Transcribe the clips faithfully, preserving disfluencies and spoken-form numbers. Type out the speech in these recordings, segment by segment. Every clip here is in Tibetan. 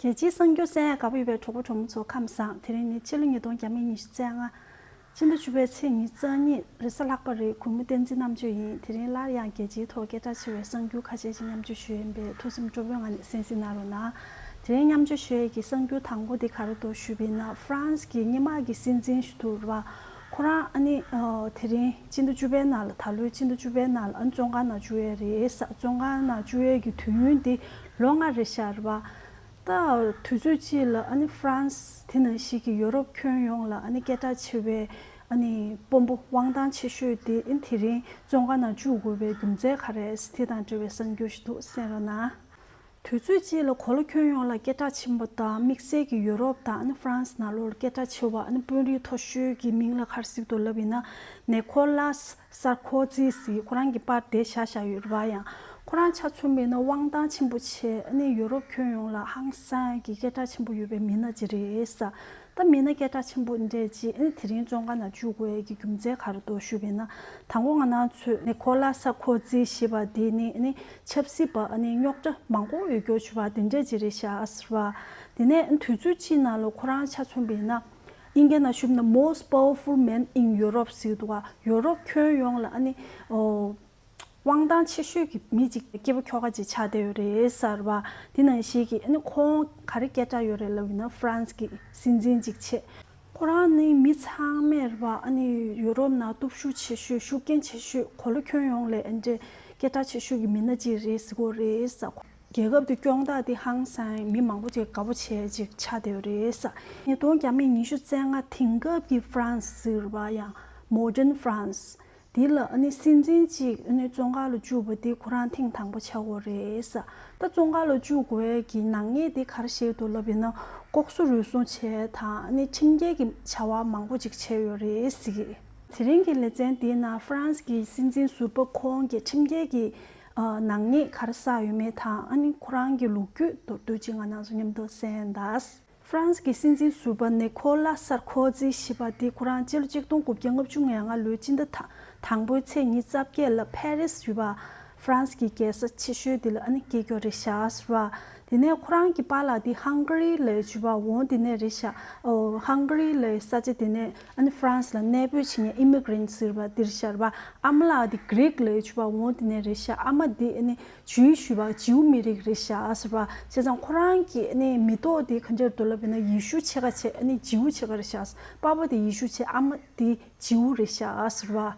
རྒྱལ་སྤྱིའི་གསར་འགྱུར་གསན་ཡག་དགའ་པོ་ཡོད་པའི་གྲོགས་པོ་གྲོགས་མོ་ཚོ་ཁམས་བཟང་། དེ་རིང་ནི་ཕྱི་ལོ་ཉིས་སྟོང་ཉི་ཤུ་རྩ་ལྔ། སྤྱི་ཟླ་བཅུ་པའི་ཚེས་ཉི་ཤུ་རྩ་གཉིས། རེས་གཟའ་ལྷག་པ་རེད། གུས་མོ་བསྟན་འཛིན་རྣམ་དཔྱོད་ཡིན། དེ་རིང་སླར་ཡང་རྒྱལ་སྤྱིའི་ཐོག་སྐད་གྲགས་ཆེ་བའི་གསར་འགྱུར་ཁ་ཤས་ཤིག་མཉམ་སྤྱོད་ཞུ་ཡིན་པས། ཐུགས་སེམས་སྤྲོ་པོའི་ངང་ནས་གསན་གཟིགས་གནང་རོགས་གནང་། དེ་རིང་མཉམ་སྤྱོད་ཞུ་ཡས་ཀྱི་གསར་འགྱུར་དང་པོ་དེ་ག་རེ་འདུག་ཞུས་པ་ཡིན་ན། ཧྥ་རན་སི་གི་སྔོན་མ་གི་སྲིད་འཛིན་ཞིག་འདུག་རེད་པ། ཁོ་རང་ཨ་ནི་ཨ་དེ་རིང་སྤྱི་ཟླ་བཅུ་པའི་ནང་ལ། ད་ལོའི་སྤྱི་ཟླ་བཅུ་པའི་ནང་ལ་ཨ་ནི་བཙོན་ཁང་ནང་བཅུག་ཡས་རེད་ཟེར། བཙོན་ཁང་ནང་བཅུག་ཡས་ཀྱི་དུས་ཡུན་དེ་ལོ་ལྔ་རེད་ཤག་རེད་པ། ད་དུས་ཚོད་གཅིག་ལ་ཨ་ནི་ཧྥ་རན་སི་དེ་ནང་བཞིན་གྱི་ཡོ་རོབ་ཁྱོན་ཡོངས་ལ་ཨ་ནི་སྐད་གྲགས་ཆེ་བའི་ཨ་ནི་དཔོན་པོ་དབང་ཐང་ཆེ་ཤོས་དེ་ཨ་ནི་དེ་རིང་བཙོན་ཁང་ནང་བཅུག་དགོས་པའི་རྒྱུ་མཚན་ག་རེ་རེད། དེ་དང་འབྲེལ་བའི་གསར་འགྱུར་ཞིག་འདུག་གསན་རོགས་གནང་། དུས་ཚོད་གཅིག་ལ་གོ་ལ་ཁྱོན་ཡོངས་ལ་སྐད་གྲགས་ཆེན་པོ་དང་དམིགས་བསལ་གྱི་ཡོ་རོབ་དང་ཨ་ནི་ཧྥ་རན་སི་ནང་ལོགས་ལ་སྐད་གྲགས་ཆེ་བ། ཨ་ནི་དཔོན་རིགས་མཐོ་ཤོས་ཀྱི་མིང་ལ་ག་རེ་ཟེར་གྱི་འདུག་ལབ་ཡིན་ན། ནེ་ཁོ་ལཱས་སར་ཁོ་ཛི་ཟེར། ཁོ་རང་གི་པར་དེ་བཞག་བཞག་ཡོད་རེད་པ། ཡང་ཁོ་རང་ཆ་མཚོན་པ་ཡིན་ན་དབང་ཐང་ཆེན་པོ་བྱས། ཨ་ནི་ཡོ་རོབ་ཁྱོན་ཡོངས་ལ་ཧང་སང་གི་སྐད་གྲགས་ཆེན་པོ་ཡོད་པའི་མི་སྣ་ཅིག་རེད་ཟེར། ད་མི་སྣ་སྐད་གྲགས་ཆེན་པོ་འདྲ་ཅིག་ཨ་ནི་དེ་རིང་བཙོན་ཁང་ནང་བཅུག་དགོས་ཀྱི་རྒྱུ་མཚན་ག་རེ་འདུག་ཞུས་པ་ཡིན་ན། དང་པོ་ང་རང་ཚོས་ནེ་ཁོ་ལཱས་སར་ཁོ་ཛི་ཞེས་པ་དེ་ནི་ཨ་ནི་ཆབ་སྲིད་པ་ཨ་ནི་རྙོག་དྲ་མང་པོ་ཡོད་རྒྱུ་བྱས་པ་དེ་འདྲ་ཅིག་རེད་ཤག་ཟེར་བ། དེ་ནས་དུས་ཚོད་གཅིག་ནང་ལ་ཁོ་རང་ཆ་མཚོན་པ་ཡིན་ན། དབྱིན་སྐད་ནང་ཞུས་པ་ཡིན་ན་most powerful man in Europe ཟེར་འདུག་ག། ཡོ་རོབ་ཁྱོན་ཡོངས་ལ་ཨ་ནི་ཨོ་དབང་ཐང་ཆེ་ཤོས་ཀྱི་མི་གཅིག་སྐྱེས་པ་ཁྱོ་ག་ཅིག་ཆགས་བསྡད་ཡོད་རེད་ཟེར་བ། དེ་ནང་བཞིན་གྱི་ཨ་ནི་ཁོང་ག་རེ་སྐད་གྲགས་ཡོད་རེད་ལབ་ཡིན་ན། ཧྥ་རན་སི་གི་སྲིད་འཛིན་ཅིག་བྱས། ཁོ་རང་ནི་མི་ཚང་མས་རེད་པ། ཨ་ནི་ཡོ་རོབ་ནང་སྟོབས་ཤུགས་ཆེ་ཤོས། ཤུགས་རྐྱེན་ཆེ་ཤོས། གོ་ལ་ཁྱོན་ཡོངས་ལ་ཨ་འདྲའི་སྐད་གྲགས་ཆེ་ཤོས་ཀྱི་མི་སྣ་ཅིག་རེད་ཟེར་གྱི་ཡོད་རེད་ཟེར། རྒྱལ་ཁབ་དེ་སྐྱོང་སྟངས་དེ་ཧང་སང་མི་མང་པོ་ཅིག་དགའ་པོ་བྱས་ཅིག་ཆགས་བསྡད་ཡོད་རེད་ཟེར། ཉིས་སྟོང་ཉི་ཤུ་རྩ་ལྔ་དེང་སྐབས་ཀྱི་ཧྥ་རན་སི་ཟེར་བ་ཡང་། Modern France། དེ་ལ་ཨ་ནི་སྲིད་འཛིན་གཅིག་ཨ་ནི་བཙོན་ཁང་ལ་བཅུག་པ་དེ་ཁོ་རང་ཐེངས་དང་པོ་ཆགས་ཡོད་རེད་ཟེར། ད་བཙོན་ཁང་ལ་བཅུག་དགོས་ཀྱི་ནག་ཉེས་དེ་ག་རེ་བྱས་འདུག་ལབ་ཡིན་ན། ལྐོག་ཟ་རུལ་སུངས་བྱས་དང་ཨ་ནི་ཁྲིམས་འགལ་གྱི་བྱ་བ་མང་པོ་ཅིག་བྱས་ཡོད་རེད་ཟེར་གི། དེ་རིང་གི་ལེ་ཚན་འདིའི་ནང་ཧྥ་རན་སི་གི་སྲིད་འཛིན་ཟུར་པ་ཁོང་གིས་ཁྲིམས་འགལ་གྱི་ཨ་ནག་ཉེས་ག་རེ་བསགས་ཡོད་མེད་དང་། ཨ་ནི་ཁོ་རང་གི་ལོ་རྒྱུས་མདོར་བསྡུས་ཅིག་ང་རང་ཚོ་མཉམ་དུ་གསན་ཡིན་ད། ཧྥ་རན་སི་གི་སྲིད་འཛིན་ཟུར་པ་ནེ་ཁོ་ལཱ་སར་ཁོ་ཛི་ཞེས་པ་དེ་ཁོ་རང་སྤྱི་ལོ་གཅིག་སྟོང་དགུ་བརྒྱ་ལྔ་བཅུ་ང་ལྔ་ལོའི་སྤྱི་ཟླ་དང་དང་པོའི་ཚེས་ཉི་ཤུ་རྩ་བརྒྱད་ལ་ཕ་རི་སི་ཞེས་པ་ཧྥ་རན་སི་གི་རྒྱལ་ས་ཆེ་ཤོས་དེ་ལ་ཨ་ནི་སྐྱེས་ཡོད་རེད་ཤག་ཟེར་བ། དེ་ནས་ཁོ་རང་གི་པཱ་ལགས་དེ་ཧང་ག་རི་ལབ་ཡས་བྱས་པ་འོ་དེ་ནས་རེད་ཤག། ཨོ་ཧང་ག་རི་ལབ་ཡས་ས་ཆ་དེ་ནས་ཨ་ནི་ཧྥ་རན་སི་ལ་གནས་སྤོས་བྱེད་མཁན་ཨི་མི་གྷི་རེན་ཊི་ཟེར་བ་དེ་རེད་ཤག་རེད་པ། ཨ་མ་ལགས་དེ་གྷི་རིག་ལབ་ཡས་བྱས་པ་འོ་དེ་ནས་རེད་ཤག། ཨ་མ་དེ་ཨ་ནི་ཇུའི་ཞེས་པ་ཇིའུ་མི་རིགས་རེད་ཤག་ཟེར་བ། བྱས་ཙང་ཁོ་རང་གི་ཨ་ནི་མི་ཐོག་དེ་ག་འདྲ་འདུག་ལབ་ན་ཡེ་ཤུ་ཕྱེད་ཀ་བྱས། ཨ་ནི་ཇིའུ་ཕྱེད་ཀ་རེད་ཤག། པ་ཕ་དེ་ཡེ་ཤུ་བྱས། ཨ་མ་དེ་ཇིའུ་རེད་ཤག་ཟེར་བ།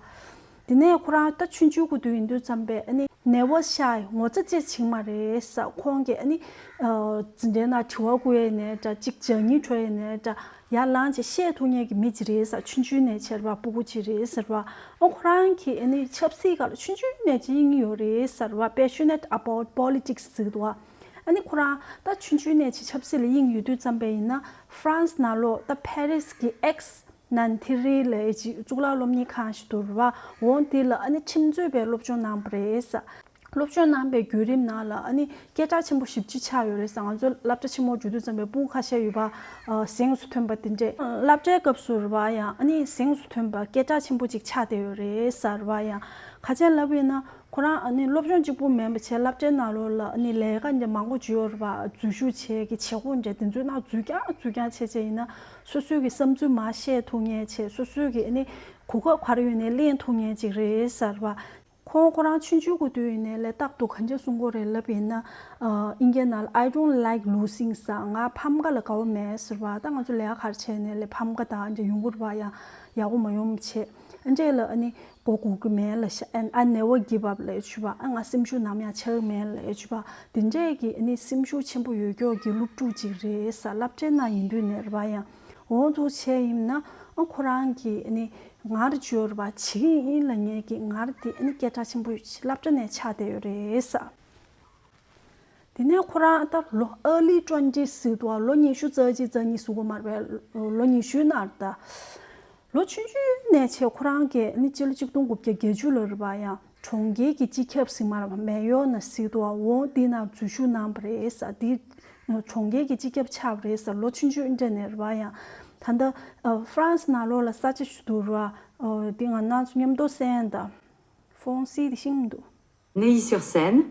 དེ་ནས་ཁོ་རང་ད་ཆུང་ཆུང་གི་དུས་ཡིན་དུས་ཙམ་པས་ཨ་ནི་never shy། ངོ་ཚ་ཅིག་བྱེད་ཀྱི་མ་རེད་ཟེར། ཁོང་གིས་ཨ་ནི་ཨ་འཛིན་གྲྭའི་ནང་དྲི་བ་བཀོད་ཡས་ནས་འདྲ། ཅིག་སྦྱང་ཡིག་འགྲོ་ཡས་ནས་འདྲ། ཡར་ལངས་བྱས་བཤད་ཐུབ་མཁན་གྱི་མི་ཅིག་རེད་ཟེར། ཆུང་ཆུང་ནས་བྱས་རེད་པ། སྤུ་གུ་ཅིག་རེད་ཟེར་བ། ཨ་ཁོ་རང་གིས་ཨ་ནི་ཆབ་སྲིད་སྒང་ལ་ཆུང་ཆུང་ནས་ཅིག་གཡེང་གི་ཡོད་རེད་ཟེར་བ། passionate about politics ཟེར་གྱི་འདུག་བ། ཨ་ནི་ཁོ་རང་ད་ཆུང་ཆུང་ནས་ཅིག་ཆབ་སྲིད་ལ་གཡེང་ཡོད་དུས་ཙམ་པས་ཡིན་ན། ཧྥ་རན་སི་ནང་ལོགས་ད་ཕ་རི་སི་གི་ཨེག་སི་ནན་ཐི་རི་ལབ་ཅིག་གཙུག་ལག་སློབ་གཉེར་ཁང་ཞིག་འདུག་རེད་པ། འོ་དེ་ལ་ཨ་ནི་ཁྲིམས་རྩོད་པའི་སློབ་སྦྱོང་གནང་བ་རེད་ཟེར། སློབ་སྦྱོང་གནང་པའི་བརྒྱུད་རིམ་ནང་ལ་ཨ་ནི་སྐད་གྲགས་ཆེན་པོ་ཞེ་པོ་ཅིག་ཆགས་ཡོད་རེད་ཟེར། ང་ཚོ་སློབ་གྲྭ་ཆེན་མོ་འགྲོ་དུས་ཙམ་པའི་སྤུ་གུ་ཁ་ཤས་ཡོད་པ། ཨ་གཟེངས་སུ་ཐོན་པ་དེ་འདྲས། སློབ་གྲྭའི་སྐབས་སུ་རེད་པ། ཡང་ཨ་ནི་གཟེངས་སུ་ཐོན་པ་སྐད་གྲགས་ཆེན་པོ་ཅིག་ཆགས་བསྡད་ཡོད་རེད་ཟེར་བ། ཡང་ག་རེ་ལབ་ཡིན་ན། ཁོ་རང་ཨ་ནི་སློབ་སྦྱོང་གཅིག་པུ་མིན་པ་བྱས། སློབ་གྲྭའི་ནང་ལོགས་ལ་ཨ་ནི་ལས་ཀ་འདྲ་མང་པོ་བྱེད་ཡོད་རེད་པ། འཛུལ་ཞུགས་བྱེད་ཀྱི་བྱེད་སྒོ་འདྲ་དེ་ཚོའི་ནང་འཛུལ་རྐྱང་འཛུལ་རྐྱང་བྱས་བྱས་ཡིན་ན། སོ་སོའི་གི་བསམ་ཚུལ་མར་བཤད་ཐུབ་མཁན་བྱས། སོ་སོའི་གི་ཨ་ནི་གོ་སྐབས་ག་རེ་ཡོད་ནའི་ལེན་ཐུབ་མཁན་ཅིག་རེད་ཟེར་བ། ཁོང་ཁོ་རང་ཆུང་ཆུང་གི་དུས་ཡིན་ནའི་ལས་རྟག་ཏུ་གང་ཅི་གསུང་གི་རེད་ལབ་ཡིན་ན། ཨ་དབྱིན་སྐད་ནང་ལ། I don't like losing ཟེར། ང་ཕམ་ཁ་ལ་དགའ་བོ་མེད་ཟེར་བ། ད་ང་ཚོ་ལས་ཀ་ག་རེ་བྱས་ནའི་ལས་ཕམ་ཁ་དང་འདྲ་ཡོང་གི་རེད་པ། ཡང་ཡག་པོ་མ་ཡོང་བྱས། ཨ་འདྲས་ལ་ཨ་ནི་མགོ་སྒུར་གི་མེད་ལབ་ཤག། And I never give up ལབ་ཡས་བྱས་པ། ཨ་ང་སེམས་ཤུགས་ནམ་ཡང་ཆག་གི་མེད་ལབ་ཡས་བྱས་པ། དེ་འདྲས་ཀྱི་ཨ་ནི་སེམས་ཤུགས་ཆེན་པོ་ཡོད་མཁན་གྱི་སློབ་ཕྲུག་ཅིག་རེད་ཟེར། སློབ་གྲྭའི་ནང་ཡིན་དུས་ནས་རེད་པ། ཡང་འོ་འདུག་བྱས་ཡིན་ན། ཨ་ཁོ་རང་གིས་ཨ་ནི་ངར་བྱས་ཡོད་རེད་པ། བྱེད་ཀྱི་ཡིན་ལབ་མཁན་གྱི་ངར་དེ་ཨ་ནི་སྐད་གྲགས་ཆེན་པོ་སློབ་གྲྭ་ནས་ཆགས་བསྡད་ཡོད་རེད་ཟེར། དེ་ནས་ཁོ་རང་ད་ལོ་early twenties ཟེར་འདུག་བ། ལོ་ཉི་ཤུ་རྩ་གཅིག་རྩ་གཉིས་ཟེར་གྱི་མ་རེད་པས། ལོ་ཉི་ཤུའི་ནང་ད། ལོ་ཆུང་ཆུང་ནས་བྱས་ཁོ་རང་གིས་ནི་སྤྱི་ལོ་གཅིག་སྟོང་དགུ་བརྒྱ་བརྒྱད་ཅུ་ལོ་རེད་པ། ཡང་གྲོང་ཁྱེར་གྱི་སྤྱི་ཁྱབ་ཟེར་གྱི་མ་རེད་པ། མེ་ཡོར་ནས་ཟེར་འདུག་བ། འོ་དེའི་ནང་འཛུལ་ཞུགས་གནང་བ་རེད་ཟེར། དེ་གྲོང་ཁྱེར་གྱི་སྤྱི་ཁྱབ་ཆགས་པ་རེད་ཟེར། ལོ་ཆུང་ཆུང་འདྲ་ནས་རེད་པ། ཡང་ད་ལྟ་ཧྥ་རན་སི་ནང་ལོགས་ལ་ས་ཆ་ཞིག་འདུག་རེད་པ། དེ་ང་རང་ཚོ་མཉམ་དུ་གསན་ཡ་ད། ཧྥོང་སི་དེ་ཤེས་མི་འདུག Neuilly-sur-Seine.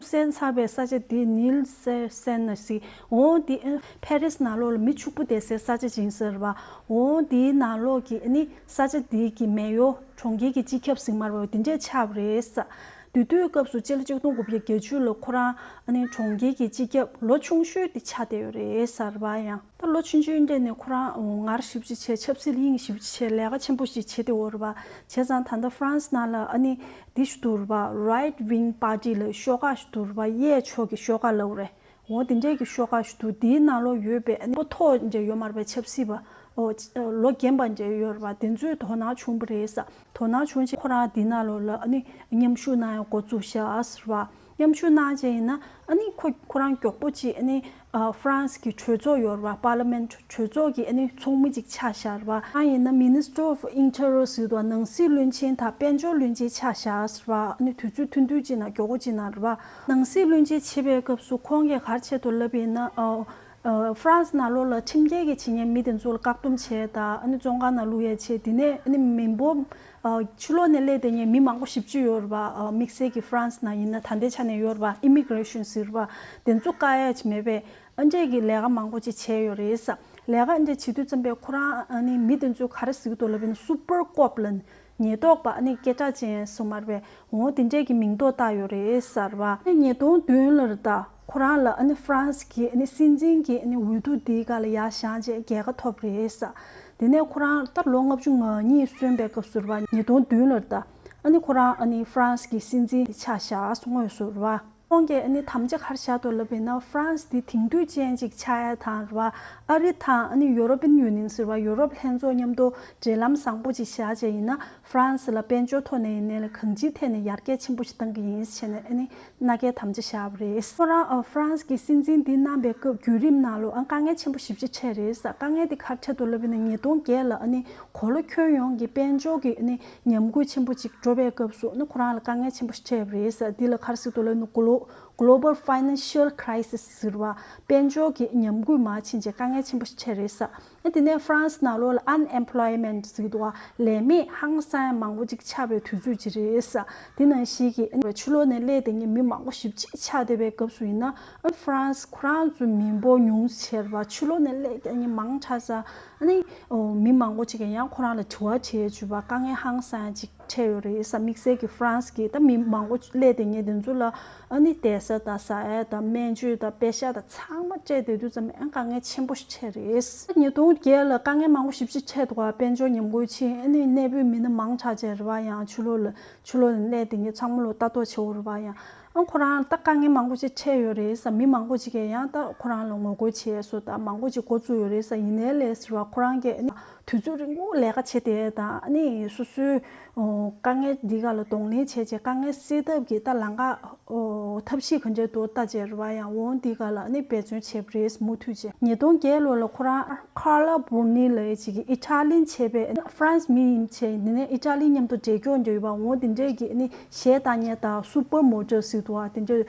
གསན་ཚར་བའི་ས་ཆ་དེ་ནིལ་སེ་སེན་ན་སི་འོ་དེ་ཨ་ཕེ་རིས་ནང་ལོགས་ལ་མི་ཕྱུག་པོ་བསྡད་སའི་ས་ཆ་ཅིག་ཡིན་ས་རེད་བ། འོ་དེའི་ནང་ལོགས་ཀྱི་ཨ་ནི་ས་ཆ་དེ་གི་མེ་ཡོར་གྲོང་ཁྱེར་གྱི་སྤྱི་ཁྱབ་ཟེར་མ་རེད་བ། དེ་འདྲས་ཆགས་པ་རེད་ས། དེ་དུས་སྐབས་སུ་སྤྱི་ལོ་ཆིག་སྟོང་དགུ་བརྒྱ་བརྒྱད་ཅུ་ལ་ཁོ་རང་ཨ་ནི་གྲོང་ཁྱེར་གྱི་སྤྱི་ཁྱབ་ལོ་ཆུང་ཤོས་དེ་ཆགས་བསྡད་ཡོད་རེད་ས་རེད་བ། ཡང་ད་ལོ་ཆུང་ཆུང་འདྲ་ནས་ཁོ་རང་ངར་ཞེ་པོ་ཅིག་བྱས། ཆབ་སྲིད་ལ་དབྱིངས་ཞེ་པོ་ཅིག་བྱས། ལས་ཀ་ཆེན་པོ་ཞིག་བྱེད་བསྡད་ཡོད་རེད་བ། བྱས་ཙང་ད་ལྟ་ཧྥ་རན་སི་ནང་ལ་ཨ་ནི་འདི་ཞིག་འདུག་རེད་བ། Right Wing Party ལབ་ཤོག་ཁག་ཞིག་འདུག་རེད་བ། གཡས་ཕྱོགས་ཀྱི་ཤོག་ཁག་ལབ་རེད། འོ་དེ་འདྲས་ཀྱི་ཤོག་ཁག་ཞིག་འདུག་དེའི་ནང་ལོགས་ཡོད་པའི་ཨ་ནི་ཕོ་ཐོག་འདྲ་ཡོད་མ་རེད་པས། ཆབ་སྲིད་པ་ཨོ་ལོ་རྒན་པ་འདྲ་ཡོད་རེད་བ། དེ་ཚོས་དོ་སྣང་བྱུང་བ་རེད་ས། དོ་སྣང་བྱུང་རྗེས་ཁོ་རང་དེའི་ནང་ལོགས་ལ་ཨ་ནི་མཉམ་ཞུགས་གནང་ཡག་འགོ་བཙུགས་ཤག་ཟེར་བ། མཉམ་ཞུགས་གནང་རྗེས་ཡིན་ན་ཨ་ནི་ཁོ་ཁོ་རང་མགྱོགས་པོ་ཅིག་ཨ་ནི་ཨ་ཧྥ་རན་སི་གི་གྲོས་ཚོགས་ཡོད་རེད་བ། Parliament གྲོས་ཚོགས་ཀྱི་ཨ་ནི་ཚོགས་མི་ཅིག་ཆགས་བཞག་རེད་བ། ཨ་ཡིན་ན་Minister of Interior ཟེར་དུས་ནང་སྲིད་བློན་ཆེན་དང་དཔལ་འབྱོར་བློན་ཆེན་ཆགས་བཞག་ཟེར་བ། ཨ་ནི་དུས་ཚོད་ཐུང་ཐུང་ཅིག་ནང་མགྱོགས་པོ་ཅིག་ནང་རེད་བ། ནང་སྲིད་བློན་ཆེན་བྱེད་པའི་སྐབས་སུ་ཁོང་གིས་ག་རེ་བྱས་འདུག་ལབ་ཡིན་ན་ཨ། ཨ་ཧྥ་རན་སི་ནང་ལོགས་ལ་ཁྲིམས་འགལ་གྱི་བྱེད་མཁན་མི་དེ་ཚོ་ལ་བཀག་སྡོམ་བྱས་དང་། ཨ་ནི་བཙོན་ཁང་ནང་བླུག་ཡས་བྱས། དེ་ནས་ཨ་ནི་མི་འབོར་ཨ་ཕྱི་ལོགས་ནས་སླེབས་བསྡད་མཁན་མི་མང་པོ་ཞེ་པོ་ཅིག་ཡོད་རེད་པ། ཨ་དམིགས་བསལ་གྱི་ཧྥ་རན་སི་ནང་ཡིན་ན་ད་ལྟའི་ཆ་ནས་ཡོད་རེད་པ། Immigration ཟེར་བ་དེ་ཚོ་བཀག་ཡས་ཅིག་མེད་པས། ཨ་འདྲས་ཀྱི་ལས་ཀ་མང་པོ་ཅིག་བྱས་ཡོད་རེད་ས། ལས་ཀ་ཨ་འདྲས་བྱེད་དུས་ཙམ་པས་ཁོ་རང་ཨ་ནི་མི་དེ་ཚོས་ག་རེ་ཟེར་གྱི་འདུག་ལབ་ན་Super Cop ལབ་ནས། ཉེན་རྟོག་པ་ཨ་ནི་སྐད་གྲགས་ཅན་སོང་མ་རེད་པས། འོ་དེ་འདྲས་ཀྱི་མིང་ཐོ་བཏགས་ཡོད་རེད་ཟེར་བ། ཨ་ནི་ཉིས་སྟོང་བདུན་ལ་རེད་ད། ཁོ་རང་ལ་ཨ་ནི་ཧྥ་རན་སི་གི་ཨ་ནི་སྲིད་འཛིན་གྱི་ཨ་ནི་འོས་བསྡུ་དེའི་སྒང་ལ་ཡར་བཞེངས་རྗེས་རྒྱལ་ཁ་ཐོབ་རེད་ཟེར། དེ་ནས་ཁོ་རང་ད་ལོ་ལྔ་བཅུ་ང་གཉིས་སོན་པའི་སྐབས་སུ་རེད་བ། ཉིས་སྟོང་བདུན་ལ་རེད་ད། ཨ་ནི་ཁོ་རང་ཨ་ནི་ཧྥ་རན་སི་གི་སྲིད་འཛིན་དེ་ཆགས་བཞག་དངོས་སུ་རེད་བ། ཁོང་གིས་ཨ་ནི་དམ་བཅའ་ག་རེ་བཞག་འདུག་ལབ་ཡིན་ན། ཧྥ་རན་སི་འདི་དེང་དུས་ཅན་ཅིག་ཆགས་ཡ་དང་རེད་བ། ཨ་རི་དང་ཨ་ནི་ཡུ་རོ་པིན་ཡུ་ནི་ཡན་ཟེར་བ། ཡུ་རོབ་ལྷན་ཚོགས་མཉམ་དུ་འབྲེལ་ལམ་བཟང་པོ་ཅིག་བཞག་བྱས་ཡིན་ན། ཧྥ་རན་སི་ལ་དཔལ་འབྱོར་ཐོག་ནས་ཡིན་ནའི་ལ་གང་ཅིའི་ཐད་ནས་ཡར་རྒྱས་ཆེན་པོ་ཞིག་གཏང་གི་ཡིན་ཟེར་ནས་ཨ་ནི་མནའ་སྐྱེལ་དམ་བཅའ་བཞག་པ་རེད། ཁོ་རང་ཨ་ཧྥ་རན་སི་གི་སྲིད་འཛིན་འདི་གནང་པའི་སྐབས་བརྒྱུད་རིམ་ནང་ལོ་ཨ་དཀའ་ངལ་ཆེན་པོ་ཞེ་པོ་ཅིག་འཕྲད་རེད་ཟེར། དཀའ་ངལ་འདི་ག་རེ་འཕྲད་འདུག་ལབ་ཡིན་ན། ཉིས་སྟོང་བརྒྱད་ལ་ཨ་ནི་གོ་ལ་ཁྱོན་ཡོངས་ཀྱི་དཔལ་འབྱོར་གྱི་ཨ་ནི་ཉམས་རྒུད་ཆེན་པོ་ཅིག་འགྲོ་བའི་སྐབས་སུ་ཨ་ནི་ཁོ་རང་ལ་དཀའ་ངལ་ཆེན་པོ་ཞིག་འཕྲད་པ་རེད་ཟེར། འདི་ལ་ག་རེ་ཟེར་འདུག་ལབ་ན། Glo- Global Financial Crisis ཟེར་བ། དཔལ་འབྱོར་གྱི་ཉམས་རྒུད་མར་ཕྱིན་རྗེས་དཀའ་ངལ་ཆེན་པོ་ཞིག་འཕྲད་རེད་ཟེར། ཨ་དེ་ནས་ཧྥ་རན་སི་ནང་ལོགས་ལ་unemployment ཟེར་འདུག་བ། ལས་མེད་ཧང་སང་མང་པོ་ཅིག་ཆགས་པའི་དུས་ཚོད་ཅིག་རེད་ཟེར། དེ་ནང་བཞིན་གྱི་ཨ་ནི་ཕྱི་ལོགས་ནས་སླེབས་བསྡད་མཁན་མི་མང་པོ་ཞེ་པོ་ཅིག་ཆགས་བསྡད་པའི་སྐབས་སུ་ཡིན་ན། ཨ་ཧྥ་རན་སི་ཁོ་རང་ཚོའི་མི་འབོར་ཉུང་ཆེ་རེད་བ། ཕྱི་ལོགས་ནས་སླེབས་བསྡད་མཁན་མང་དྲགས་ཙང་། ཨ་ནི་ཨོ་མི་མང་པོ་ཅིག་གིས་ཡང་ཁོ་རང་ལ་དྲི་བ་དྲིས་བྱས་པ། དཀའ་ངལ་ཧང་སང་ཅིག་འཕྲད་ཡོད་རེད་ཟེར། དམིགས་བསལ་གྱི་ཧྥ་རན་སི་གི་ད་མི་མང་པོ་སླེབས་བསྡད་མཁན་དེ་ཚོ་ལ་ཨ་ནི་བསྡད་ས་དང་ཟ་ཡ་དང་སྨན་བཅོས་དང་པེ་ཤག་དང་ཚང་མ་སྤྲད་བསྡད་དུས་ཙམ་པ་ཨ་དཀའ་ངལ་ཆེན་པོ་ཞིག་འཕྲད་རེད། ཉིས་སྟོང་བརྒྱད་ལ་དཀའ་ངལ་མང་པོ་ཞེ་པོ་ཅིག་འཕྲད་འདུག་བ། དཔལ་འབྱོར་ཉམས་རྒུད་ཕྱིན། ཨ་ནི་གནས་སྤོས་མི་སྣ་མང་དྲགས་བྱས་རེད་བ། ཡང་ཕྱི་ལོགས་ལ་ཕྱི་ལོགས་ལ་གནས་བསྡད་མཁན་ཚང་མ་ལོ་ལྟ་རྟོག་བྱེད་དགོས་རེད་བ། ཡང་ཨ་ཁོ་རང་ད་དཀའ་ངལ་མང་པོ་ཅིག་འཕྲད་ཡོད་རེད་ཟེར། མི་མང་པོ་ཅིག་གིས་ཡང་ད་ཁོ་རང་ལ་ངོ་རྒོལ་བྱས་སོ་ད་མང་པོ་ཅིག་འགོ་བཙུགས་ཡོད་རེད་ཟེར། ཡིན་ནའི་ལས་ཟེར་བ། ཁོ་རང་གིས་ཨ་ནི་དུས་ཚོད་རིང་པོ་ལས་ཀ་བྱས་བསྡད་དང་། ཨ་ནི་སོ་སོའི་ཨོ་དཀའ་ངལ་འདི་ག་ལ་གདོང་ལེན་བྱས་བྱས་དཀའ་ངལ་སེལ་ཐབས་ཀྱི་ད་ལམ་ཁ་ཨོ་ཐབས་ཤེས་ག་འདྲས་འདུག་ལྟ་བྱས་རེད་བ། ཡང་འོ་འདི་ག་ལ་ཨ་ནི་འབད་བརྩོན་བྱས་པ་རེད། མུ་མཐུད་བྱས། ཉིས་སྟོང་བརྒྱད་ལོ་ལ་ཁོ་རང་Carla Bruni ལབ་ཡས་ཅིག་གིས་ཨི་ཊ་ལི་བྱས་པའི་ཧྥ་རན་སི་མི་ཡིན་བྱས། འདི་ནས་ཨི་ཊ་ལི་མཉམ་དུ་འབྲེལ་འགྱོག་འདྲ་ཡོད་པ། འོ་འདི་འདྲས་ཀྱི་ཨ་ནི་གཞས་བཏང་མཁན་དང་སུ་པར་མོ་ཌེལ་ཟེར་འདུག་བ། དེ་འདྲས་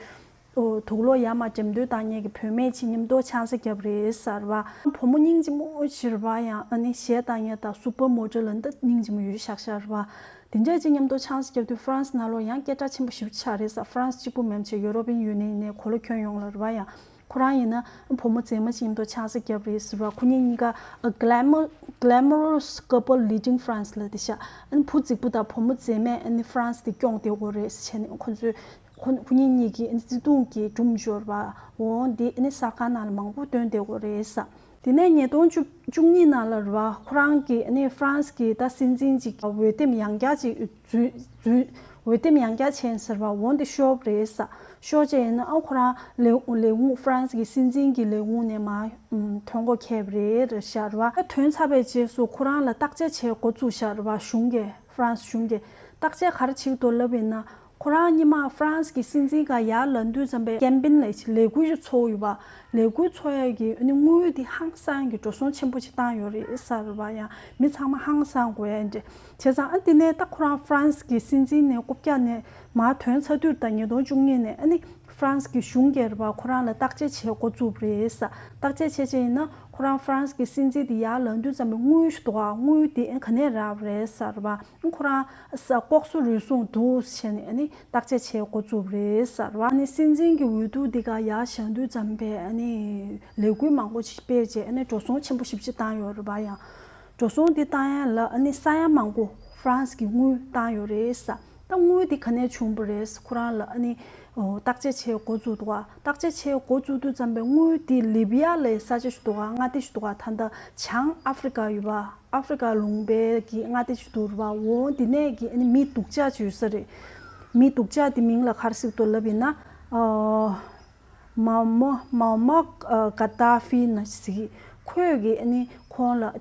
ཨོ་དུག་ལོག་ཡར་མར་འགྲེམས་སྟོན་བཏང་མཁན་གྱི་བུད་མེད་ཅིག་མཉམ་དུ་ཆང་ས་བརྒྱབ་རེད་ཟེར་བ། བུ་མོ་སྙིང་རྗེ་མོ་ཞིག་རེད་བ། ཡང་ཨ་ནི་གཞས་བཏང་མཁན་དང་སུ་པར་མོ་ཌེལ་ལ་འདི་སྙིང་རྗེ་མོ་ཡོད་ཤག་ཤག་རེད་བ། དེ་འདྲས་ཅིག་མཉམ་དུ་ཆང་ས་བརྒྱབ་དུས་ཧྥ་རན་སི་ནང་ལོགས་ཡང་སྐད་གྲགས་ཆེན་པོ་ཞེ་པོ་ཆགས་རེད་ཟེར། ཧྥ་རན་སི་གཅིག་པུ་མིན་པ་བྱས་ཡུ་རོ་པིན་ཡུ་ནི་ཡན་ནས་གོ་ལ་ཁྱོན་ཡོངས་ལ་རེད་བ། ཡང་ཁོ་རང་ཡིན་ན་བུ་མོ་མཛེས་མ་ཅིག་མཉམ་དུ་ཆང་ས་བརྒྱབ་རེད་ཟེར་བ། ཁོ་གཉིས་གཉིས་ཀ་a glamour- glamorous couple leading France ལབ་བསྡད་ཤག་ཨ་ནི་བུ་རྫིག་པོ་དང་བུ་མོ་མཛེས་མས་ཨ་ནི་ཧྥ་རན་སི་དེ་སྐྱོང་བསྡད་ཡོད་རེད་ཟེར་བྱས་ནས་ཁོ་ཚོས། ཁོ་ཁོ་གཉིས་གཉིས་ཀྱི་ཨ་ནི་བརྩེ་དུང་གི་སྒྲོམ་སྦྱོར་བ་འོ་འདི་ཨ་ནི་གསར་ཁང་ནང་ལ་མང་པོ་བཏོན་བསྡད་ཡོད་རེད་ཟེར། དེ་ནས་ཉིས་སྟོང་བཅུ་བཅུ་གཉིས་ནང་ལ་རེད་བ། ཁོ་རང་གིས་ཨ་ནི་ཧྥ་རན་སི་གི་ད་སྲིད་འཛིན་ཅིག་འོས་འདེམས་ཡང་བསྐྱར་ཅིག་འཛུལ་འཛུལ་འོས་འདེམས་ཡང་བསྐྱར་བྱས་ཟེར་བ། འོ་འདི་ཤོར་བ་རེད་ཟེར། ཤོར་རྗེས་ཡིན་ན་ཨ་ཁོ་རང་ལས་ལས་ཁུངས་ཧྥ་རན་སི་གི་སྲིད་འཛིན་གྱི་ལས་ཁུངས་ནས་མར་ཐོན་སྒོ་འཁེལ་བ་རེད་ཟེར་བ། ཐོན་ཚར་བའི་རྗེས་སུ་ཁོ་རང་ལ་བརྟག་དཔྱད་བྱེད་འགོ་བཙུགས་བཞག་རེད་བ། གཞུང་གིས་ཧྥ་རན་སི་གཞུང་གིས་བརྟག་དཔྱད་ག་རེ་བྱེད་ཀྱི་འདུག་ལབ་ཡིན་ན། ཁོ་རང་སྔོན་མ་ཧྥ་རན་སི་གི་སྲིད་འཛིན་སྒང་ཡར་ལངས་དུས་ཙམ་པའི་ཀེམ་པེན་ལས་ལས་འགུལ་ཞིག་ཚོགས་ཡོད་པ། ལས་འགུལ་ཚོགས་ཡས་ཀྱི་ཨ་ནི་དངུལ་དེ་ཧང་སང་གི་འགྲོ་སོང་ཆེན་པོ་ཞིག་བཏང་ཡོད་རེད་ཟེར་བ། ཡང་མི་ཚང་མ་ཧང་སང་དགོས་ཡ་འདྲ། བྱས་ཙང་ཨ་དེ་ནས་ད་ཁོ་རང་ཧྥ་རན་སི་གི་སྲིད་འཛིན་ནས་རྐུབ་བཀྱག་ནས་མར་ཐོན་ཚར་དུས། ད་ཉིས་སྟོང་བཅུ་གཉིས་ནས་ཨ་ནི་ ཧྥ་རན་སི་གི་གཞུང་གིས་རེད་པ། ཁོ་རང་ལ་བརྟག་དཔྱད་བྱེད་འགོ་བཙུགས་པ་རེད་ས། བརྟག་དཔྱད་བྱས་བྱས་ཡིན་ན་ཁོ་རང་ཧྥ་རན་སི་གི་སྲིད་འཛིན་དེ་ཡར་ལངས་དུས་ཙམ་པའི་དངུལ་ཞིག་འདུག་ག་དངུལ་དེ་ག་ནས་རག་པ་རེད་ས་རེད་པ། ཁོ་རང་ས་ལྐོག་ཟ་རུལ་སུངས་འདུག་བྱས་ནས་ཨ་ནི་བརྟག་དཔྱད་བྱེད་འགོ་བཙུགས་པ་རེད་ས་རེད་པ། ཨ་ནི་སྲིད་འཛིན་གྱི་འོས་བསྡུ་འདི་ག་ཡར་བཞེངས་དུས་ཙམ་པའི་ཨ་ནི་ལས་འགུལ་མང་པོ་ཞིག་སྤེལ་རྗེས་ཨ་ནི་འགྲོ་སོང་ཆེན་པོ་ཞེ་པོ་ཅིག་བཏང་ཡོད་རེད་པ། ཡང་འགྲོ་སོང་འདི་བཏང་ཡ་ལ་ཨ་ནི་ས་ཡ་མང་པོ་ཧྥ་རན་སི་གི་དངུལ་བཏང་ཡོད་རེད་ས། ད་དངུལ་འདི་ག་ནས་བྱུང་བ་རེད། ཁོ་རང་ལ་ཨ་ནི་ཨོ་བརྟག་དཔྱད་བྱེད་འགོ་བཙུགས་འདུག་ག་བརྟག་དཔྱད་བྱེད་འགོ་བཙུགས་དུས་ཙམ་པའི་དངུལ་འདི་ལི་བི་ཡ་ལ་ས་ཆ་ཞིག་འདུག་ག་མངའ་སྡེ་ཞིག་འདུག་ག་ད་ལྟ་བྱང་ཨ་ཧྥི་རི་ཀ་ཡོད་པ། ཨ་ཧྥི་རི་ཀ་ལུང་པའི་གི་མངའ་སྡེ་ཞིག་འདུག་རེད་པ། འོ་འདི་ནས་གི་ཨ་ནི་མི་སྡུག་ཅག་ཅིག་ཡོད་ས་རེད། མི་སྡུག་ཅག་འདི་མིང་ལ་ག་རེ་ཟེར་གྱི་འདུག་ལབ་ཡིན་ན། ཨོ། མའོ་མའོ་མའོ་མ་ཀ་ཏཱ་ཧྥི་ན་ཟེར། ཁོས་གི་ཨ་ནི་ཁོང་ལ་ཨ་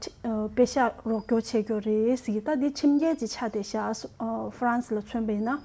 པེ་ཤ་རོགས་སྐྱོར་བྱེད་རྒྱུ་རེད་ཟེར། ད་འདི་ཁྲིམས་འགལ་ཅིག་ཆགས་བསྡད་ཤག་ཧྥ་རན་སི་ལ་མཚོན་པ་ཡིན་ན།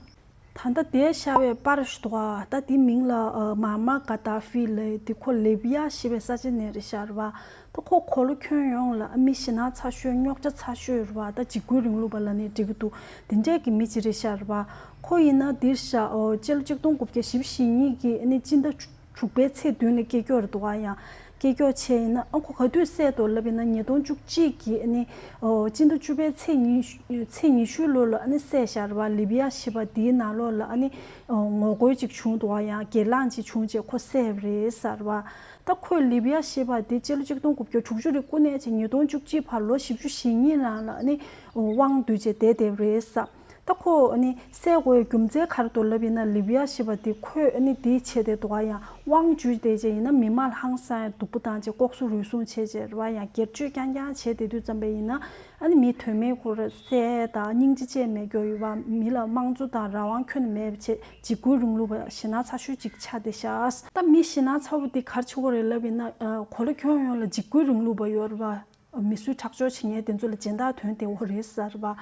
ད་ལྟ་དེ་ཤར་བའི་པར་ཞིག་འདུག་ག་ད་འདི་མིང་ལ་མའོ་མ་ཀ་ཏཱ་ཧྥི་ལབ། འདི་ཁོ་ལི་བི་ཡ་ཞེས་པའི་ས་ཆ་ནས་རེད་ཤག་རེད་པ། ད་ཁོ་གོ་ལ་ཁྱོན་ཡོངས་ལ་མི་ཞེད་སྣང་ཚ་ཤོས་རྙོག་དྲ་ཚ་ཤོས་རེད་པ། ད་འཇིགས་སྐུལ་རིང་ལུགས་པ་ལབ་ནའི་འགྲིག་གི་འདུག་དེ་འདྲས་ཀྱི་མི་ཅིག་རེད་ཤག་རེད་པ། ཁོ་ཡིན་ན་འདིར་ཤག་ཨོ་སྤྱི་ལོ་གཅིག་སྟོང་དགུ་བརྒྱ་བཞི་བཅུ་ཞེ་གཉིས་ཀྱི་ཨ་ནི་སྤྱི་ཟླ་དྲུག་པའི་ཚེས་བདུན་ལ་སྐྱེས་རྒྱུ་རེད་འདུག་ག་ཡང་སྐྱེས་རྒྱུ་བྱས་ཡིན་ན་ཨ་ཁོ་ག་དུས་བསད་འདུག་ལབ་ཡིན་ན་ཉིས་སྟོང་བཅུ་གཅིག་གི་ཨ་ནི་ཨོ་སྤྱི་ཟླ་བཅུ་པའི་ཚེས་ཉི་ཤུ་ཚེས་ཉི་ཤུ་ལོ་ལ་ཨ་ནི་བསད་ཤག་རེད་པ། ལི་བི་ཡ་ཞེས་པ་འདིའི་ནང་ལོགས་ལ་ཨ་ནི་ཨོ་ངོ་རྒོལ་ཅིག་བྱུང་འདུག་ག་ཡང་སྒེར་ལངས་ཅིག་བྱུང་རྗེས་ཁོ་བསད་པ་རེད་ས་རེད་པ། ད་ཁོས་ལི་བི་ཡ་ཞེས་པ་འདི་སྤྱི་ལོ་གཅིག་སྟོང་དགུ་བརྒྱ་དྲུག་ཅུ་རེ་དགུ་ནས་བྱས་ཉིས་སྟོང་བཅུ་གཅིག་བར་ལོ་བཞི་བཅུ་ཞེ་གཉིས་ནང་ལ་ཨ་ནི་དབང་བསྡུས་བྱས་བསྡད་བསྡད་པ་རེད་ས། ད་ཁོ་ཨ་ནི་བསད་དགོས་རྒྱུ་མཚན་ག་རེ་འདུག་ལབ་ཡིན་ན་ལི་བི་ཡ་ཞེས་པ་འདི་ཁོས་ཨ་ནི་འདི་བྱས་བསྡད་འདུག་ག་ཡང་དབང་བསྒྱུར་བསྡད་བྱས་ཡིན་ན་མི་མང་ལ་ཧང་སང་ཡ་སྡུག་པོ་བཏང་བྱས་ལྐོག་ཟ་རུལ་སུངས་བྱས་བྱས་རེད་པ། ཡང་སྒེར་གཅོད་རྐྱང་རྐྱང་བྱས་བསྡད་དུས་ཙམ་པ་ཡིན་ན་ཨ་ནི་མི་དོན་མེད་ཁོ་ར་བསད་དང་སྙིང་རྗེ་ཅན་མེད་རྒྱུ་ཡོད་པ། མི་ལ་དམངས་གཙོ་དང་རང་དབང་ཁྱོན་ནས་མེད་པ་བྱས་འཇིགས་སྐུལ་རིང་ལུགས་པ་ཞེད་སྣང་ཚ་ཤོས་ཅིག་ཆགས་བསྡད་ཤག་ད་མི་ཞེད་སྣང་ཚ་བོ་འདི་ག་རེ་བྱེད་དགོས་རེད་ལབ་ཡིན་ན་གོ་ལ་ཁྱོན་ཡོངས་ལ་འཇིགས་སྐུལ་རིང་ལུགས་པ་ཡོད་རེད་པ། མི་གསོད་ཁྲག་སྦྱོར་བྱེད་མཁན་དེ་ཚོ་ལ་སྦྱིན་བདག་ཐོན་བསྡད་ཡོད་རེད་ས་རེད་པ།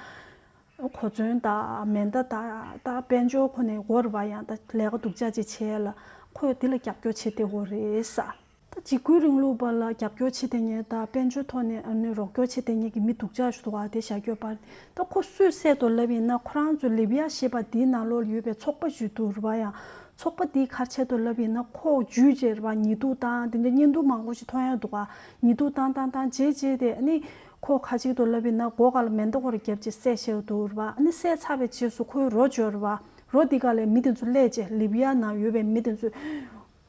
གོ་མཚོན་དང་མེ་མདའ་དང་ད་དཔལ་འབྱོར་ཁོ་ནས་འགོ་རེད་པ། ཡང་ད་ལས་ཀ་སྡུག་ཅག་ཅིག་བྱས་ལ་ཁོས་འདི་ལ་རྒྱབ་སྐྱོར་བྱེད་བསྡད་ཡོད་རེད་ས། ད་འཇིགས་སྐུལ་རིང་ལུགས་པ་ལ་རྒྱབ་སྐྱོར་བྱེད་བསྡད་མཁན་དང་དཔལ་འབྱོར་ཐོག་ནས་ཨ་ནི་རོགས་སྐྱོར་བྱེད་བསྡད་མཁན་གྱི་མི་སྡུག་ཅག་ཞིག་འདུག་ག་དེ་བཞག་རྒྱུ་པར། ད་ཁོ་སུས་བསད་འདུག་ལབ་ཡིན་ན་ཁོ་རང་ཚོ་ལི་བི་ཡ་ཞེས་པ་འདིའི་ནང་ལོགས་ལ་ཡོད་པའི་ཚོགས་པ་ཞིག་འདུག་རེད་པ། ཡང་ཚོགས་པ་འདིས་ག་རེ་བྱས་འདུག་ལབ་ཡིན་ན་ཁོ་འཇུས་བྱས་རེད་པ། ཉེས་རྡུང་བཏང་དེ་འདྲ་བརྙན་ཐུང་མང་པོ་ཞིག་མཐོང་ཡ་འདུག་ག་ཉེས་རྡུང་བཏང་བཏང་བཏང་བྱས་བྱས་ཏེ་ཨ་ནི་ཁོ་ག་རེ་བྱས་འདུག་ལབ་ཡིན་ན་སྒོ་ཁ་ལ་མེ་མདའ་ཁོ་རང་བརྒྱབ་བྱས་བསད་བཞག་འདུག་རེད་པ། ཨ་ནི་བསད་ཚར་བའི་རྗེས་སུ་ཁོའི་རོ་འབྱོར་རེད་པ། རོ་འདི་ག་ལས་མི་དེ་ཚོ་སླེབས་བྱས་ལི་བི་ཡ་ནང་ཡོད་པའི་མི་དེ་ཚོས་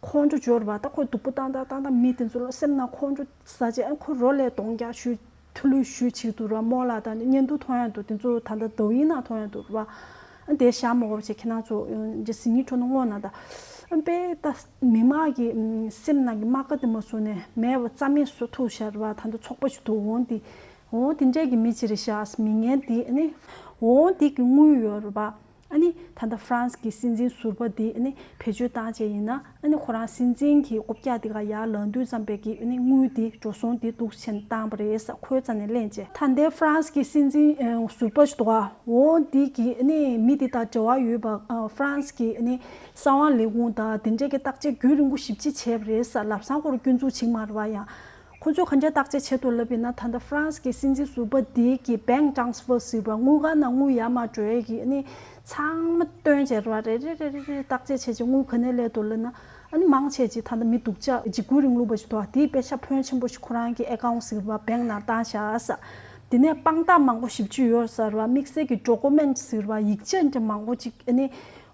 ཁོང་ཁྲོ་འབྱོར་བ། ད་ཁོ་སྡུག་པོ་བཏང་བཏང་བཏང་བཏང་མི་དེ་ཚོ་ལ་སེམས་ནང་ཁོང་ཁྲོ་ཟ་བྱས་ཨ་ཁོ་རོ་ལས་གདོང་རྒྱག་ཞུས་ཐུ་ལུ་ཞུས་བྱེད་འདུག་ར། རྨོ་ལགས་དང་བརྙན་ཐུང་མཐོང་ཡ་འདུག་དེ་ཚོ་ད་ལྟ་དོ་དབྱིངས་ནང་མཐོང་ཡ་འདུག་ར། ཨ་དེ་བཞག་མ་དགོས་པ་བྱས་ཁྱེད་རང་ཚོ་ཨ་གཟིགས་ཉིན་འཕྲོ་ན་སྔོག་ན་ད་ཨ་དཔེ་ད་མི་མང་གི་ཨ་སེམས་ནང་གི་རྨ་ཁ་དེ་མ་བཟོ་ནས་མེད་པ་རྩ་མེད་བཟོ་ཐུབ་ཤག་ར། ད་ལྟ་ཚོགས་པ་ཞིག་འདུག་འོང་དེ་འོང་དེ་འདྲས་ཀྱི་མི་ཅིག་རེད་ཤག་མི་ངན་དེ་ཨ་ནི་འོང་དེ་གི་དངུལ་ཡོད་རེད་པ། ཨ་ནི་ད་ལྟ་ཧྥ་རན་སི་གི་སྲིད་འཛིན་ཟུར་པ་འདི་ཨ་ནི་བེད་སྤྱོད་བཏང་བྱས་ཡིན་ན་ཨ་ནི་ཁོ་རང་སྲིད་འཛིན་གྱི་རྐུབ་བཀྱག་འདི་ག་ཡར་ལངས་དུས་ཙམ་པའི་གི་ཨ་ནི་དངུལ་འདི་འགྲོ་སོང་འདི་འདུག་བྱས་ནས་བཏང་བ་རེད་ས། ཁོའི་རྩ་ནས་ལེན་བྱས་ད་ལྟའི་ཧྥ་རན་སི་གི་སྲིད་འཛིན་ཨ་ཟུར་པ་ཞིག་འདུག་ག་འོ་འདི་གི་ཨ་ནི་མི་འདི་དང་འབྲེལ་བ་ཡོད་པ་ཨ་ཧྥ་རན་སི་གི་ཨ་ནི་གསང་བ་ལས་ཁུངས་དང་དེ་འདྲས་ཀྱི་བརྟག་དཔྱད་རྒྱུན་རིང་པོ་ཞེ་པོ་ཅིག་བྱས་པ་རེད་ས། ལམ་སང་ཁོ་རང་སྐྱོན་འཛུགས་བྱེད་ཀྱི་མ་རེད་པ། ཡང་ཁོ་ཚོས་ག་འདྲ་བརྟག་དཔྱད་བྱས་འདུག་ལབ་ཡིན་ན་ད་ལྟ་ཧྥ་རན་སི་གི་སྲིད་འཛིན་ཟུར་པ་འདི་གི་bank transfer ཟེར་བ་དངུལ་ཁང་ནང་དངུལ་ཡར་མར་འགྲོ་ཡས་ཀྱི་ཨ་ནི་ཚང་མ་བཏོན་བྱས་རེད་པ། རེ་རེ་རེ་རེ་རེ་བརྟག་དཔྱད་བྱས་བྱས་དངུལ་ག་ནས་སླེབས་འདུག་ལབ་ན་ཨ་ནི་མང་ཆེ་ཅིག་ད་ལྟ་མི་སྡུག་ཅག་འཇིགས་སྐུལ་རིང་ལུགས་པ་ཞིག་འདུག་ག་དེའི་པེ་ཤག་ཕོན་ཆེན་པོ་ཞིག་ཁོ་རང་གི་account ཟེར་བ་bank ནང་བཏང་བཞག་ས། དེ་ནས་དཔང་རྟགས་མང་པོ་ཞེ་པོ་ཅིག་ཡོད་ས་རེད་པ། དམིགས་བསལ་གྱི་document ཟེར་བ་ཡིག་ཆ་འདྲ་མང་པོ་ཅིག་ཨ་ནི་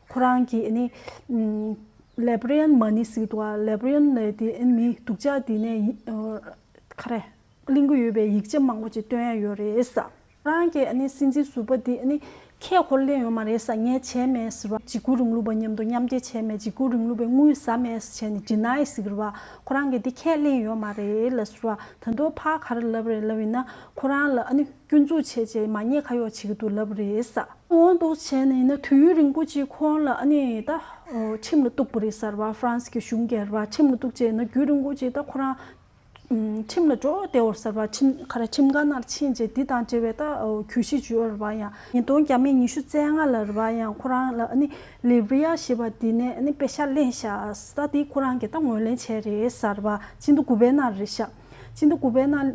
ཁོ་རང་གི་ཨ་ནི་ཨམ། Libyan money ཟེར་གྱི་འདུག་ག Libyan ལབ་དེ་ཨ་ནི་མི་སྡུག་ཅག་དེ་ནས་ཡི་ཨ་ག་རེ་གླེང་གི་ཡོད་པའི་ཡིག་ཆ་མང་པོ་ཅིག་སྟོན་ཡ་ཡོད་རེད་ས། རང་གི་ཨ་ནི་སྲིད་འཛིན་ཟུར་པ་དེ་ཨ་ནི་ཁས་ཁོ་ལེན་ཡོད་མ་རེད་ས། ངས་བྱས་མེད་ཟེར་བ། འཇིགས་སྐུལ་རིང་ལུགས་པ་མཉམ་དུ་མཉམ་འབྲེལ་བྱས་མེད། འཇིགས་སྐུལ་རིང་ལུགས་པའི་དངུལ་ཟ་མེད་ཟེར་བྱས་ནས་deny ཟེར་གྱི་རེད་པ། ཁོ་རང་གིས་འདི་ཁས་ལེན་ཡོད་མ་རེད་ལབ་ཟེར་བ། ད་དུང་ཕར་ག་རེ་ལབ་རེད་ལབ་ཡིན་ན་ཁོ་རང་ལ་ཨ་ནི་སྐྱོན་འཛུགས་བྱས་བྱས་མ་ཉེས་ཁ་གཡོགས་བྱེད་ཀྱི་འདུག་ལབ་རེད་ས། འོང་འདུག་བྱས་ནས་ཡིན་ན་དུས་ཡུན་རིང་པོ་ཅིག་ཁོང་ལ་ཨ་ནི་ད་ཁྲིམས་ལ་གཏུགས་པ་རེད་ས་རེད་པ། ཧྥ་རན་སི་གི་གཞུང་གིས་རེད་པ། ཁྲིམས་ལ་གཏུགས་བྱས་ཡིན་ན་རྒྱུན་རིང་པོ་ཅིག་ད་ཁོ་རང་ཁྲིམས་ལ་འགྲོ་བསྡད་ཡོད་ས་རེད་པ། ཁྲིམས་ག་རེ་ཁྲིམས་ཁང་ནང་ཕྱིན་བྱས་འདི་དང་འབྲེལ་བའི་ད་གྱོད་གཞི་བྱུང་ཡོད་རེད་པ། ཡང་ཉིས་སྟོང་བརྒྱ་མེད་ཉི་ཤུ་རྩ་ལྔ་ལ་རེད་པ། ཡང་ཁོ་རང་ལ་ཨ་ནི་ལི་བི་ཡ་ཞེས་པ་འདི་ནས་ཨ་ནི་པེ་ཤག་ལེན་ཤག་ས། དེ་ཁོ་རང་གིས་ད་ངོས་ལེན་བྱས་རེད་ས་རེད་པ། སྤྱི་ཟླ་དགུ་པའི་ནང་རེད་ཤག་སྤྱི་ཟླ་དགུ་པའི་ནང་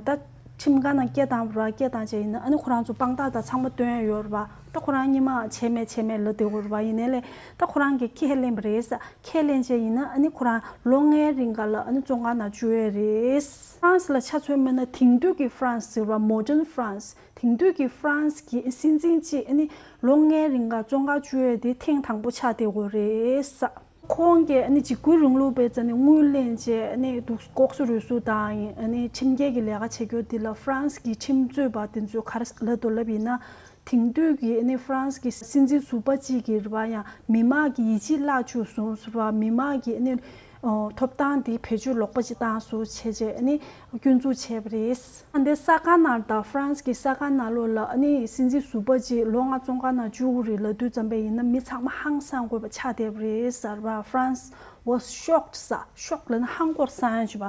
ད་ ཁྲིམས་ཁང་ནང་སྐད་བཏང་བ་རེད་བ། སྐད་བཏང་བྱས་ཡིན་ན་ཨ་ནི་ཁོ་རང་ཚོ་དཔང་རྟགས་དང་ཚང་མ་སྟོན་ཡ་ཡོད་རེད་བ། ད་ཁོ་རང་སྔོན་མ་བྱས་མེད་བྱས་མེད་ལབ་བསྡད་ཡོད་རེད་བ། ཡིན་ནའི་ལས་ད་ཁོ་རང་གིས་ཁས་ལེན་པ་རེད་ས། ཁས་ལེན་བྱས་ཡིན་ན་ཨ་ནི་ཁོ་རང་ལོ་ལྔའི་རིང་ག་ལ་ཨ་ནི་བཙོན་ཁང་ནང་བཅུག་ཡ་རེད། ཧྥ་རན་སི་ལ་ཆ་མཚོན་པ་ན་དེང་དུས་ཀྱི་ཧྥ་རན་སི་ཟེར་བ། Modern France། དེང་དུས་ཀྱི་ཧྥ་རན་སི་གི་སྲིད་འཛིན་གཅིག་ཨ་ནི་ལོ་ལྔའི་རིང་ག་བཙོན་ཁང་བཅུག་ཡ་དེ་ཐེངས་དང་པོ་ཆགས་བསྡད་ཡོད་རེད་ས། ཁོང་གིས་ཨ་ནི་འཇིགས་སྐུལ་རིང་ལུགས་པའི་རྩ་ནས་དངུལ་ལེན་བྱས་ཨ་ནི་འདུག་ལྐོག་ཟ་རུལ་སུངས་དང་ཨ་ནི་ཁྲིམས་འགལ་གྱི་ལས་ཀ་བྱེད་རྒྱུ་དེ་ལ་ཧྥ་རན་སི་གི་ཁྲིམས་རྩོད་པ་དེ་ཚོས་ག་རེ་ལབ་འདུག་ལབ་ཡིན་ན། དེང་དུས་ཀྱི་ཨ་ནི་ཧྥ་རན་སི་གི་སྲིད་འཛིན་ཟུར་པ་གཅིག་གིས་རེད་བ། ཡང་མི་མང་གི་ཡིད་ཆེས་བརླག་བཅུག་སོང་ཟེར་བ། མི་མང་གི་ཨ་ནི་ཐོབ་ཐང་དེ་བེད་སྤྱོད་ལོག་པ་ཅིག་བཏང་སོང་བྱས་བྱས་ཨ་ནི་སྐྱོན་འཛུགས་བྱས་པ་རེད། ཨ་འདི་ས་ག་ནང་དང་ཧྥ་རན་སི་གི་ས་ག་ནང་ལོགས་ལ་ཨ་ནི་སྲིད་འཛིན་ཟུར་པ་ཅིག་ལོ་ལྔ་བཙོན་ཁང་ནང་བཅུག་གི་རེད་ལབ་དུས་ཙམ་པ་ཡིན་ན་མི་ཚང་མ་ཧང་སང་དགོས་པ་ཆགས་བསྡད་པ་རེད་ཟེར་བ། France was shocked ས། ཤོག་ལབ་ན་ཧང་སྐོར་སང་ཡ་ཞུ་བ།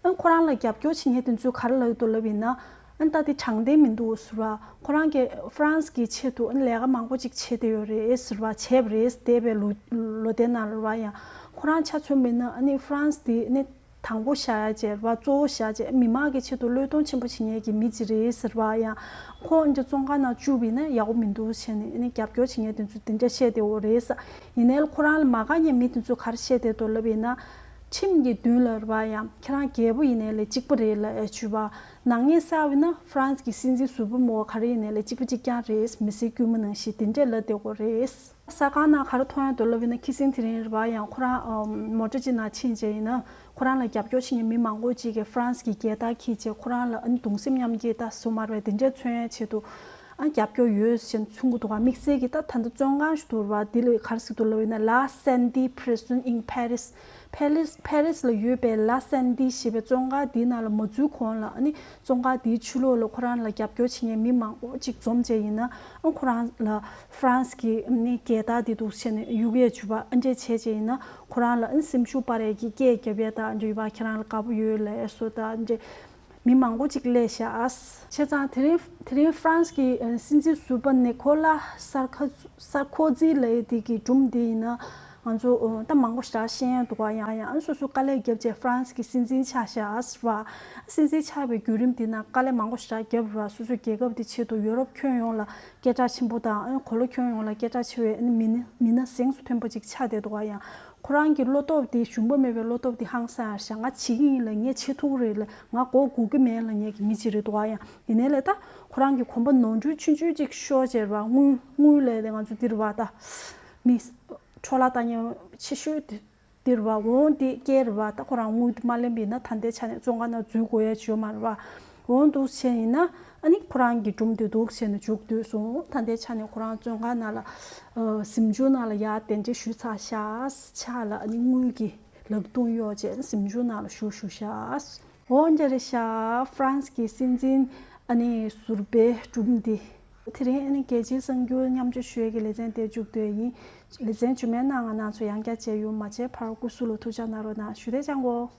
ཨ་ཁོ་རང་ལ་རྒྱབ་སྐྱོར་བྱེད་མཁན་དེ་ཚོས་ག་རེ་ལབ་འདུག་ལབ་ཡིན་ན། ཨ་ད་དེ་དྲང་བདེན་མི་འདུག་ཟེར་བ། ཁོ་རང་གིས་ཧྥ་རན་སི་གི་ཆེད་དུ་ཨ་ལས་ཀ་མང་པོ་ཅིག་བྱས་བསྡད་ཡོད་རེད་ཟེར་བ། བྱས་པ་རེད། འདས་པའི་ལོ་ལོ་དེ་ནང་ལ་རེད་བ། ཡང་ཁོ་རང་ཆ་མཚོན་པ་ཡིན་ན་ཨ་ནི་ཧྥ་རན་སི་དེ་ཨ་ནི་དང་པོ་བཞག་ཡ་བྱས་རེད་བ། གཙོ་བོ་བཞག་བྱས་མི་མང་གི་ཆེད་དུ་བློས་གཏོང་ཆེན་པོ་བྱེད་མཁན་གྱི་མི་ཅིག་རེད་ཟེར་བ། ཡང་ཁོ་ཨ་ནི་བཙོན་ཁང་ནང་བཅུག་པ་ཡིན་ན་ཡག་པོ་མི་འདུག་བྱས་ནས་ཨ་ནི་རྒྱབ་སྐྱོར་བྱེད་མཁན་དེ་ཚོས་དེ་འདྲ་བཤད་བསྡད་ཡོད་རེད་ས། ཡིན་ནའི་ཁོ་རང་ལ་མ་དགའ་མཁན་མི་དེ་ཚོས་ག་རེ་བཤད་བསྡད་འདུག་ལབ་ཡིན་ན། ཁྲིམས་ཀྱི་མདུན་ལ་རེད་བ། ཡང་ཁྱེད་རང་རྒྱལ་པོ་ཡིན་ནའི་ལས་གཅིག་པ་རེད་ལབ་ཡ་ཞུ་བ། ནག་ཉེས་བསགས་པ་ཡིན་ན་ཧྥ་རན་སི་གི་སྲིད་འཛིན་ཟུར་པ་མོ་ག་རེ་ཡིན་ནའི་ལས་གཅིག་པ་གཅིག་རྐྱང་རེད། མི་སེར་དཀྱུས་མ་ནང་བཞིན་དེ་འདྲས་ལབ་བསྡད་ཡོད་རེད། ས་ག་ནང་ག་རེ་མཐོང་ཡ་འདུག་ལབ་ཡིན་ན། ཁི་སིང་དེ་རིང་རེད་བ། ཡང་ཁོ་རང་མོ་ཊ་ཅིག་ནང་ཕྱིན་བྱས་ཡིན་ན་ཁོ་རང་ལ་རྒྱབ་སྐྱོར་བྱེད་མཁན་མི་མང་པོ་ཅིག་གིས་ཧྥ་རན་སི་གི་རྒྱལ་དར་འཁྱེར་བྱས་ཁོ་རང་ལ་ཨ་ནི་གདུང་སེམས་མཉམ་སྐྱེད་ད་བཟོ་མ་རེད་པས། དེ་འདྲས་མཚོན་ཡ་ཆེད་དུ་ཨ་རྒྱབ་སྐྱོར་ཡོད་ཟེར་མཚོན་གྱི་འདུག་ག་དམིགས་བསལ་གྱི་ད་ད་ལྟ་བཙོན་ཁང་ཞིག་འདུག་རེད་བ། དེ་ལ་ག་རེ་ཟེར་འདུག་ལབ་ཡིན་ན། La Sandy Prison in Paris། ཕེ་རིས་ཕེ་རིས་ལ་ཡོད་པའི་ལ་སན་ཏི་ཞེས་པའི་བཙོན་ཁང་དེའི་ནང་ལ་མ་འཛུལ་གོང་ལ་ཨ་ནི་བཙོན་ཁང་དེའི་ཕྱི་ལོགས་ལ་ཁོ་རང་ལ་རྒྱབ་སྐྱོར་བྱེད་མཁན་མི་མང་པོ་ཅིག་འཛོམས་བྱས་ཡིན་ན། ཨ་ཁོ་རང་ལ་ཧྥ་རན་སི་གི་ཨ་ནི་རྒྱལ་དར་དེ་འདུག་བྱས་ནས་གཡུག་ཡས་བྱུག་པ་ཨ་འདྲས་བྱས་བྱས་ཡིན་ན། ཁོ་རང་ལ་ཨ་ནི་སེམས་ཤུགས་སྤར་ཡས་ཀྱི་སྐད་རྒྱབ་ཡས་དང་འདྲ་ཡོད་པ། ཁྱེད་རང་ལ་དགའ་པོ་ཡོད་ལབ་ཡས་སོགས་དང་འདྲས་མི་མང་པོ་ཅིག་སླེབས་ཤག་བྱས་ཙང་དེ་རིང་དེ་རིང་ཧྥ་རན་སི་གི་ཨ་སྲིད་འཛིན་ཟུར་པ་ནི་ཁོ་ལ་སར་ཁ་སར་ཁོ་ཛི་ལབ་ཡས་དེ་གི་སྒྲུང་དེ་ཡིན་ན། ང་ཚོ་ད་མང་པོ་ཞེ་དྲག་ཤེས་ཡོན་འདུག་ག་ཡང་ཡང་སོ་སོ་དཀའ་ལས་བརྒྱབ་བྱས་ཧྥ་རན་སི་གི་སྲིད་འཛིན་ཆགས་ཤག་ཟེར་བ། སྲིད་འཛིན་ཆགས་པའི་བརྒྱུད་རིམ་དེ་ནང་དཀའ་ལས་མང་པོ་ཞེ་དྲག་བརྒྱབ་རེད་བ། སོ་སོའི་རྒྱལ་ཁབ་དེ་ཆེད་དུ་ཡོ་རོབ་ཁྱོན་ཡོངས་ལ་སྐད་གྲགས་ཆེན་པོ་དང་གོ་ལ་ཁྱོན་ཡོངས་ལ་སྐད་གྲགས་ཆེ་བའི་མི་སྣ་མི་སྣ་གཟེངས་སུ་ཐོན་པ་ཅིག་ཆགས་བསྡད་འདུག་ག་ཡང་ཁོ་རང་གི་བློ་སྟོབས་དེ་ཞུམ་པ་མེད་པའི་བློ་སྟོབས་དེ་ཧང་སང་ཡ་ཤག་ང་བྱེད་ཀྱི་ཡིན་ལ་ངས་བྱེད་ཐུབ་ཀྱི་རེད་ལ་ང་མགོ་སྒུར་གྱི་མེད་ལབ་མཁན་གྱི་མི་ཅིག་རེད་འདུག་ག་ཡང་ཡིན་ནའི་ལས་ད་ཁོ་རང་གི་གོམ་པ་ནོར་འཁྲུལ་ཆུང་ཆུང་ཅིག་ཤོར་བྱས་རེད་བ། དངུལ་དངུལ་ལས་དེ་ང་ཚོ་འདིར་བ་ད་མི། འཕྲོ་བརླག་བཏང་མཁན་ཆེ་ཤོས་དེ་འདིར་བ། འོང་དེ་སྐྱེལ་རེད་བ། ད་ཁོ་རང་དངུལ་དེ་མ་ལེན་པ་ཡིན་ན་ད་ལྟའི་ཆ་ནས་བཙོན་ཁང་ནང་འཛུལ་དགོས་ཡ་ཅིག་ཡོད་མ་རེད་བ། འོང་འདུག་བྱས་ཡིན་ན་ཨ་ནི་ཁོ་རང་གི་སྒྲུང་དེ་འདུག་བྱས་ནས་མཇུག་བསྡུས་སོང་། ད་ལྟའི་ཆ་ནས་ཁོ་རང་བཙོན་ཁང་ནང་ལ་ཨ་གཟིམ་ཆུང་ནང་ལ་ཡར་གདན་འདྲེན་ཞུས་ཚར་ཤག་ཕྱག་ལ་ཨ་ནི་དངུལ་གྱི་ལག་རྡུང་གཡོགས་བྱས་གཟིམ་ཆུང་ནང་ལ་བཞུགས་བཞུགས་ཤག་འོ་འདྲ་རེད་ཤག་ཧྥ་རན་སི་གི་སྲིད་འཛིན་ཨ་ནི་ཟུར་པའི་སྒྲུང་འདི། དེ་རིང་ཨ་ནི་རྒྱལ་སྤྱིའི་གསར་འགྱུར་མཉམ་སྤྱོད་ཞུ་ཡས་ཀྱི་ལེ་ཚན་དེ་མཇུག་བསྡུ་ཡ་ཡིན། ལེ་ཚན་རྗེས་མའི་ནང་ང་རང་ཚོ་ཡང་བསྐྱར་མཇལ་ཡོང་། མ་མཇལ་བར་སྐུ་གཟུགས་ལ་ཐུགས་ཅག་གནང་རོགས་གནང་། ཞུ་བདེ་ཅང་གོ།